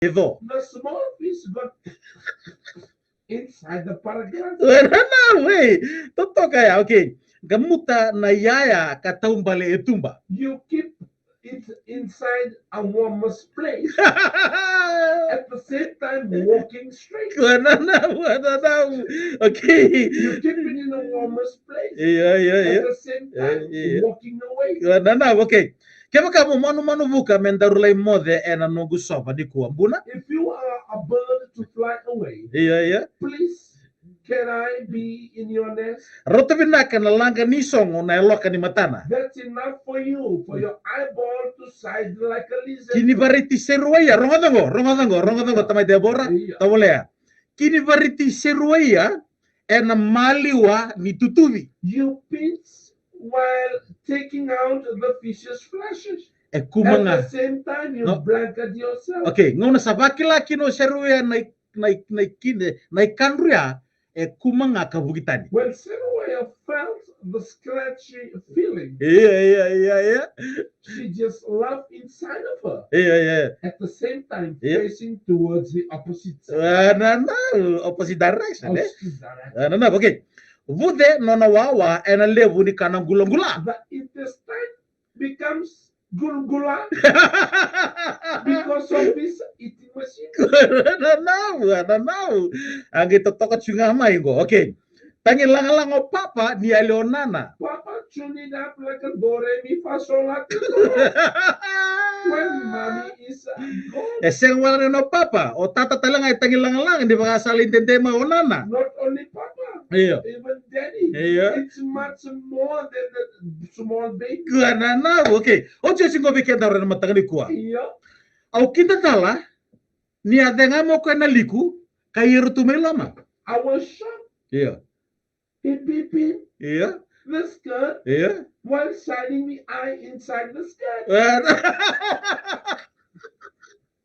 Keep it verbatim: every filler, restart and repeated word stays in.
E co. The small fish got inside the paragliding. Nanau, e. Totoka ya, okay. Gamuta na yaya ka taubale e tuba. You keep it inside a warmest place. At the same time, walking straight. Nanau, nanau. Okay. You keep it in the warmest place. Ia, ia, ia. At the same time, Eh, ia. Walking away. Nanau, okay. Kevaka mo manumanu vuka me daru lai moce ena noqu sova nikua, bula. If you are a bird to fly away, Ia, ia. Please, can I be in your nest? Rauta vinaka na laqa ni sogo na yaloka ni matana. That's enough for you, for your eyeball to shine like a lizard. Kini variti seruaia, rogoca qo, rogoca qo, rogoca qo, tamai Debora, Ia. Tovolea. Kini variti seruaia ena maliwa ni tutuvi. You pinch while taking out the fish's flesh. E kuma At ga. The same time, you No. Blanket yourself. Okay, gauna sa vakila kina o seruaia na i- na i- na ikine, na ikadru ya, e kuma ga ka vuki tani. When Seruaia felt the scratchy feeling, Ia, ia, ia, ia. She just laughed inside of her. Ia, ia. At the same time, Yeah. Facing towards the opposite side. Ah, nanau, opposite direction, eh? Opposite direction. Ah, nanau, okay. Vuce nona wawa ena levu ni kana qulaqula. The intestine becomes gulgula because of this eating machine. Nanau, ah, nanau. A qai totoka tu ga mai qo. Okay. Tagi lagalaga o papa ni yali o nana. Papa tuned it up like a do re mi fa sol la ti do. When mommy is uh, gone, E sega wale ni o papa, o tata tale ga e tagi lagalaga ni vakasala i dede mai o nana. Not only papa, Io. Even daddy. Io. It's much more than the small baby. Kua nanau, okay. O tio sigo vei keda ora na mataka ni kua. Io. Au kida tala ni a cega mo koe na liku ka ira tu mai loma. I was shocked. Io. He peeping Io. The skirt Io. While shining the eye inside the skirt. Eh,